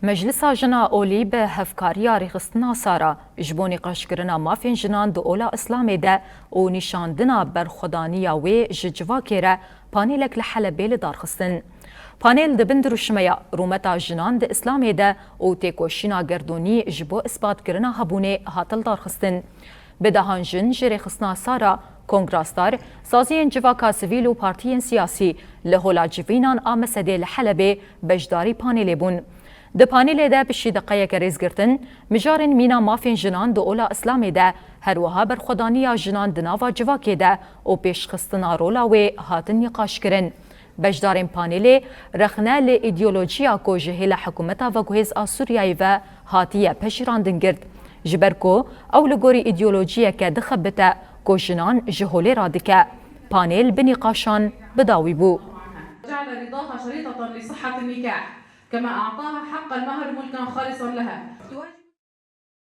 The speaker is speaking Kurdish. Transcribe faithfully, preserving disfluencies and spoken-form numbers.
Meclisa Jina Olî bi hevkariya Rêxistina Sara ji bo nîqaşkirina mafên jinan di ola Îslamê de û nîşandina berxwedaniya wê ji civakê re panêlek li Helebê li dar xistin. Panêl di bin dirûşmeya Rûmeta Jinan di Îslamê de û Têkoşîna Gerdûnî ji bo îsbatkirina hebûnê hat lidarxistin. Bi dehan jin ji Rêxistina Sara, Kongra Star, saziyên civaka sivîl û partiyên siyasî li Hola Civînan a Mesedê li Helebê beşdarî panêlê bûn. Di panêlê de piştî deqeyeke rêzgirtin, mijarên mîna mafên jinan di ola Îslamê de, her wiha berxwedaniya jinan di nava civakê de û pêşxistina rola wê hatin nîqaşkirin. Beşdarên panêlê rexne li îdeolojiya ku ji hêla hikûmeta veguhêz a Sûriyeyê ve hatiye pejirandin girt. Ji ber ku ew li gorî îdeolojiyeke dixebite ku jinan ji holê radike, panêl bi nîqaşan bi dawî bû. جعل رضاها شريطة لصحة النكاح، كما أعطاها حق المهر ملكا خالصا لها.